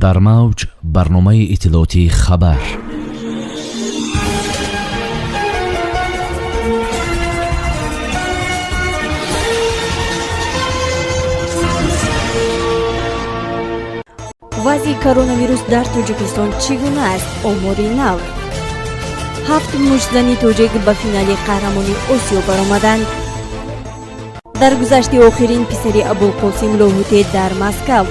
Дар мавҷ барномаи иттилоотии «Хабар». Вазъи коронавирус дар Тоҷикистон чӣ гуна аст? Омори нав. Ҳафт муштзани тоҷик ба финали қаҳрамони Осиё баромаданд. Даргузашти охирин писари Абулқосим Лоҳутӣ дар Москав.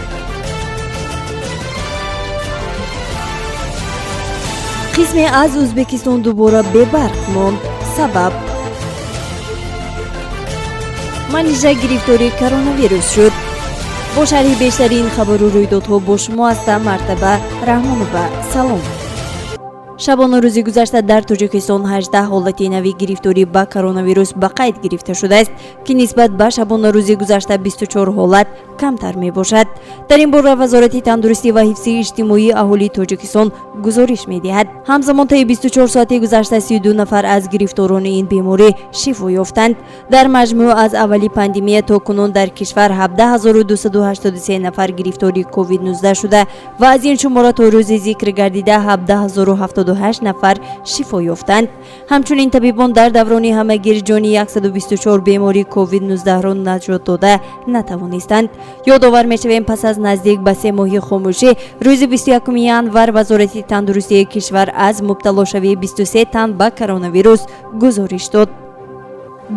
Қисме аз Ӯзбекистон дубора бебарқ монд. Сабаб. Манижа гирифтори коронавирус шуд. Бо шарҳи бештари ин хабару рӯйдодҳо бо шумо ҳастам Мартаба Раҳмонова. Салом. Шабонарӯзи гузашта дар Тоҷикистон 18 ҳолати нави гирифторӣ ба коронавирус ба қайд гирифта шудааст, ки нисбат ба шабонарӯзи гузашта 24 ҳолат камтар мебошад. Дар ин бора Вазорати тандурустӣ ва ҳифзи иҷтимоии аҳолии Тоҷикистон гузориш медиҳад. Ҳамзамон таи 24 соати гузашта 32 нафар аз гирифторони ин беморӣ шифо ёфтанд. Дар маҷмӯъ аз аввали пандемия то кунун дар кишвар 17 283 нафар гирифтори COVID-19 шуда ва аз ин шумора то рӯзи зикр гардида 17 078 нафар шифо ёфтанд. Ҳамчунин табибон дар даврони ҳамагир ҷони 124 бемори COVID-19-ро наҷот дода натавонистанд. Ёдовар мешавем, пас аз наздик ба 3 моҳи хомӯшӣ рӯзи 21 январ Вазорати тандурустии кишвар аз мубталошавии 23 тан ба коронавирус гузориш дод.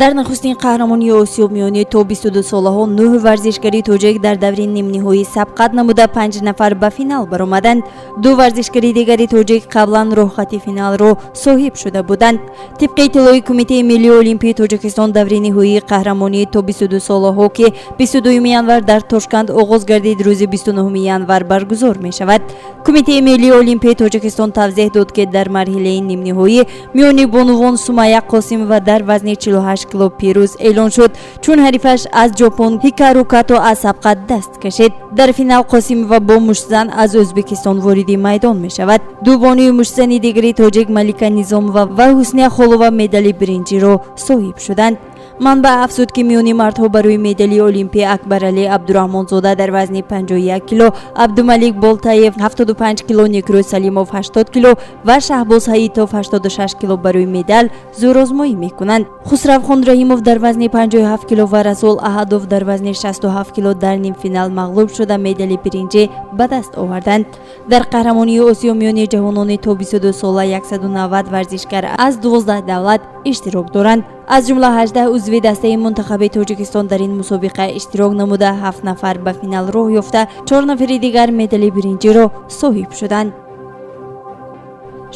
Дар нахустин қаҳрамонии Осиё миёнӣ то 22 солаҳо нӯҳ варзишгари тоҷик дар даври нимниҳоӣ сабқат намуда, панҷ нафар ба финал баромаданд. Ду варзишгари дигари тоҷик қаблан роҳхати финалро соҳиб шуда буданд. Тибқи иттилои Кумитаи миллии олимпии Тоҷикистон, даври ниҳоии қаҳрамонии то 22 солаҳо, ки 22 январ дар Тошканд оғоз гардид, рӯзи 29 январ баргузор мешавад. Кумитаи миллии олимпии Тоҷикистон тавзеҳ дод, ки дар марҳилаи нимниҳоӣ миёни бонувон Сумая Қосимова дар вазни 48 кило пирӯз эълон шуд, чун ҳарифаш аз Ҷопон Ҳикару Като аз сабқат даст кашид. Дар финал Қосимова бо муштзан аз Ӯзбекистон вориди майдон мешавад. Ду бонуи муштзани дигари тоҷик, Малика Низомова ва Ҳусния Холова, медали биринҷиро соҳиб шуданд. Манбаъ афзуд, ки миёни мардҳо барои медали олимпӣ Акбаралӣ Абдураҳмонзода дар вазни 51 кило, Абдумалик Болтаев 75 кило, Некрӯз Салимов 80 кило ва Шаҳбоз Ҳаитов 86 кило барои медал зӯрозмоӣ мекунанд. Хусравхон Раҳимов дар вазни 57 кило ва Расул Аҳадов дар вазни 67 кило дар нимфинал мағлуб шуда, медали биринҷӣ ба даст оварданд. Дар қаҳрамонии Осиё миёни ҷавонони то 22 сола 190 варзишгар аз 12 давлат иштирок доранд. Аз ҷумла 18 узви дастаи мунтахаби Тоҷикистон дар ин мусобиқа иштирок намуда, ҳафт нафар ба финал роҳ ёфта, чор нафари дигар медали биринҷиро соҳиб шуданд.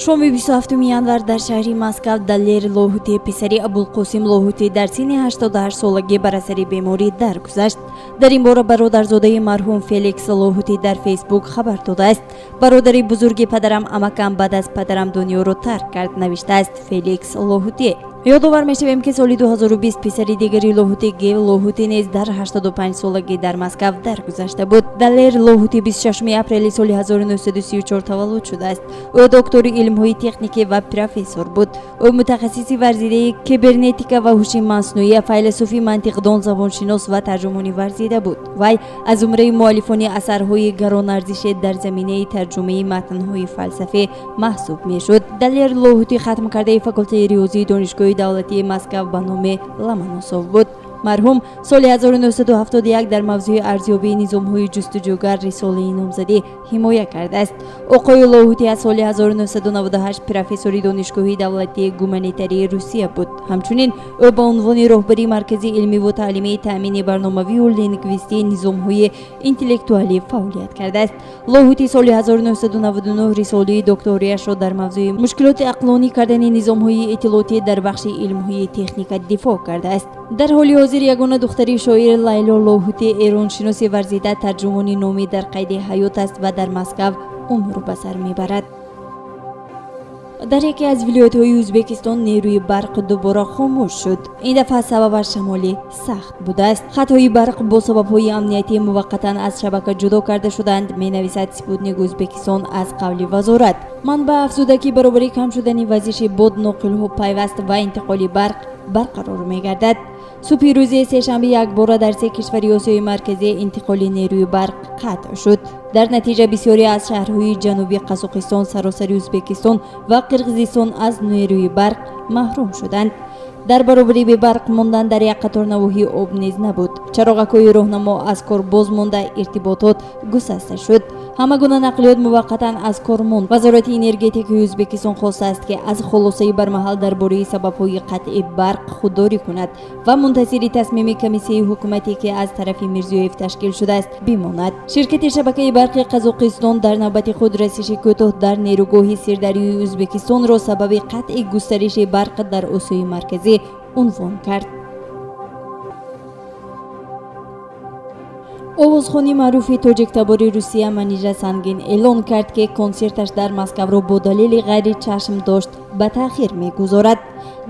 Шоми 27 январ дар шаҳри Москав Далер Лоҳутӣ, писари Абулқосим Лоҳутӣ, дар синни 88 солагӣ бар асари беморӣ даргузашт. Дар ин бора бародарзодаи марҳум Феликс Лоҳутӣ дар Фейсбук хабар додааст. «Бародари бузурги падарам, амакам баъд аз падарам дунёро тарк кард», навиштааст Феликс Лоҳутӣ. Ёдовар мешавем, ки соли 2020 писари дигари Лоҳутӣ, Гев Лоҳутӣ, низ дар 85 солагӣ дар Москав даргузашта буд. Далер Лоҳутӣ 26 апрели соли 1934 таваллуд шудааст. Ӯ доктори илмҳои техникӣ ва профессор буд. Ӯ мутахассиси варзидаи кибернетика ва ҳуши маснуӣ, файласуфи мантиқдон, забоншинос ва тарҷумони варзида буд. Вай аз зумраи муаллифони асарҳои гаронарзише дар заминаи тарҷумаи матнҳои фалсафӣ маҳсуб мешуд. Далер Лоҳутӣ хатмкардаи факултаи риёзии Донишгоҳи давлатии Москав ба номи Ломоносов буд. Марҳум соли 1971 дар мавзӯи арзёбии низомҳои ҷустуҷӯгар рисолаи номзадӣ ҳимоя кардааст. Оқои Лоҳутӣ аз соли 1998 профессори Донишгоҳи давлатии гуманитарии Русия буд. Ҳамчунин ӯ ба унвони роҳбари Маркази илмиву таълимии таъмини барномавию лингвистии низомҳои интеллектуалӣ фаъолият кардааст. Лоҳутӣ соли 1999 рисолаи докторияшро дар мавзӯи мушкилоти ақлонӣ кардани низомҳои иттилоотӣ дар бахши илмҳои техника дифоъ кардааст. Дар ҳоли ҳозир ягона духтари шоир, Лайло Лоҳутӣ, эроншиноси варзида, тарҷумони номӣ, дар қайди ҳаёт аст ва дар Москав умр ба сар мебарад. Дар яке аз вилоятҳои Ӯзбекистон нерӯи барқ дубора хомӯш шуд. Ин дафъа сабабаш шамоли сахт будааст. Хатҳои барқ бо сабабҳои амниятӣ муваққатан аз шабака ҷудо карда шуданд, менависад Спутник Ӯзбекистон аз қавли вазорат. Манбаъ афзуда, ки баробари кам шудани вазиши бод, ноқилҳо пайваст ва интиқоли барқ барқарор мегардад. Субҳи рӯзи сешанбе якбора дар се кишвари Осиёи Марказӣ интиқоли нерӯи барқ қатъ шуд. Дар натиҷа бисёре аз шаҳрҳои ҷанубии Қазоқистон, саросари Ӯзбекистон ва Қирғизистон аз нерӯи барқ маҳрум шуданд. Дар баробари бебарқ мондан дар як қатор навоҳӣ об низ набуд. Чароғакҳои роҳнамо аз кор боз монда, иртиботот гусаста шуд. Ҳама гуна нақлиёт муваққатан аз кор монд. Вазорати энергетикаи Ӯзбекистон хостааст, ки аз хулосаи бармаҳал дар бораи сабабҳои қатъи барқ худдорӣ кунад ва мунтазири тасмими комиссияи ҳукуматӣ, ки аз тарафи Мирзиёев ташкил шудааст, бимонад. Ширкати шабакаи барқи Қазоқистон дар навбати худ расиши кӯтоҳ дар нерӯгоҳи Сирдарёи Ӯзбекистонро сабаби қатъи густариши барқ дар Осиёи Марказӣ унвон кард. Овозхони маъруфи тоҷиктабори Русия Манижа Сангин эълон кард, ки консерташ дар Москавро бо далели ғайричашмдошт ба таъхир мегузорад.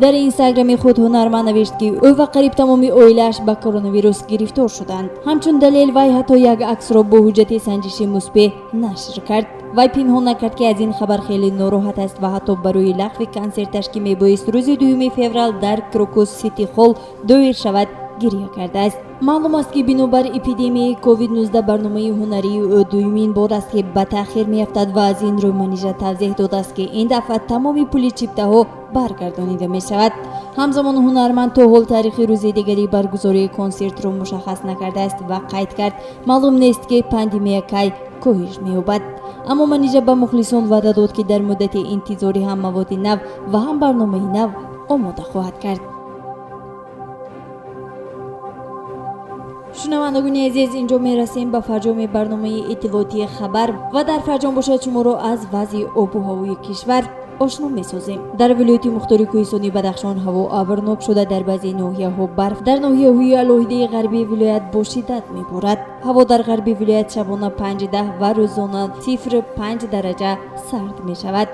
Дар инстаграми худ ҳунарманд навишт, ки ӯ ва қариб тамоми оилааш ба коронавирус гирифтор шуданд. Ҳамчун далел вай ҳатто як аксро бо ҳуҷҷати санҷиши мусбӣ нашр кард. Вай пинҳон накард, ки аз ин хабар хеле нороҳат аст ва ҳатто барои лағви консерташ, ки мебоист рӯзи 2 феврал дар Крокус Сити Холл доир шавад, гиря кардааст. Маълум аст, ки бинобар эпидемияи COVID-19 барномаи ҳунарии ӯ дуюмин бор аст, ки ба таъхир меафтад ва аз ин рӯ Манижа тавзеҳ додааст, ки ин дафъа тамоми пули чиптаҳо баргардонида мешавад. Ҳамзамон ҳунарманд то ҳол таърихи рӯзи дигари баргузории консертро мушаххас накардааст ва қайд кард, маълум нест, ки пандемия кай коҳиш меёбад. Аммо Манижа ба мухлисон ваъда дод, ки дар муддати интизорӣ ҳам маводи нав ва ҳам барномаи нав омода хоҳад кард. Шунавандагони азиз, инҷо мерасем ба фарҷоми барномаи иттилоотии хабар ва дар фарҷом бошад шуморо аз вазъи обу ҳавои кишвар ошно месозем. Дар вилояти мухтори кӯҳистони Бадахшон ҳаво абрнок шуда, дар баъзе ноҳияҳо барф, дар ноҳияҳои алоҳидаи ғарбии вилоят бо шиддат меборад. Ҳаво дар ғарби вилоят шабона 5-10 ва рӯзона 0,5 дараҷа сард мешавад.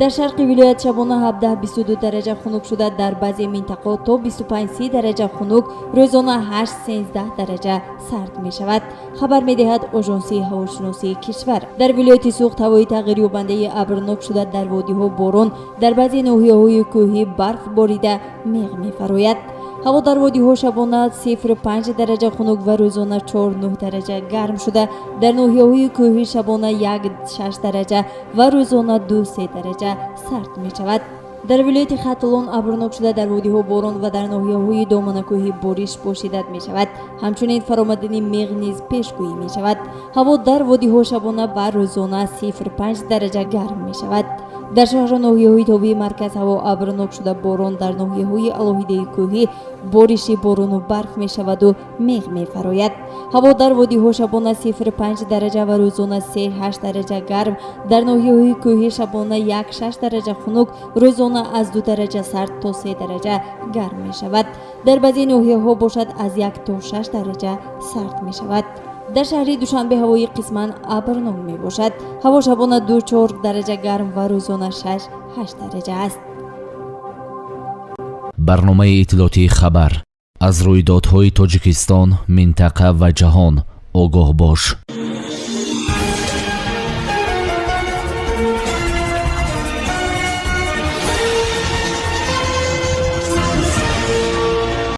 Дар шарқи вилоят шабона 17-22 дараҷа хунук шуда, дар баъзе минтақаҳо то 25-30 дараҷа хунук, рӯзона 8-13 дараҷа сард мешавад, хабар медиҳад Ожонсии ҳавошиносии кишвар. Дар вилояти Суғд ҳавои тағйирёбандаи абрнок шуда, дар водиҳо борон, дар баъзе ноҳияҳои кӯҳӣ барф борида, меғ мефарояд. Ҳаво дар водиҳо шабона 0,5 дараҷа хунук ва рӯзона 4-9 дараҷа гарм шуда, дар ноҳияҳои кӯҳӣ шабона 1-6 дараҷа ва рӯзона 2-3 дараҷа сард мешавад. Дар вилояти Хатлон абрнок шуда, дар водиҳо борон ва дар ноҳияҳои доманакӯҳӣ бориш бо шиддат мешавад. Ҳамчунин фаромадани меғ низ пешгӯӣ мешавад. Ҳаво дар водиҳо шабона ва рӯзона 0,5 дараҷа гарм мешавад. Дар шаҳру ноҳияҳои тобеи марказ ҳаво абрнок шуда, борон, дар ноҳияҳои алоҳидаи кӯҳӣ бориши борону барф мешаваду меғ мефарояд. Ҳаво дар водиҳо шабона 0,5 дараҷа ва рӯзона 3-8 дараҷа гарм, дар ноҳияҳои кӯҳӣ шабона 1-6 дараҷа хунук, рӯзона аз 2 дараҷа сард то 3 дараҷа гарм мешавад. Дар баъзе ноҳияҳо бошад аз 1 то 6 дараҷа сард мешавад. Дар шаҳри Душанбе ҳавои қисман абрнок мебошад. Ҳаво шабона 2-4 дараҷа гарм ва рӯзона 6-8 дараҷа аст. Барномаи иттилоотии хабар аз рӯйдодҳои Тоҷикистон, минтақа ва ҷаҳон огоҳ бош.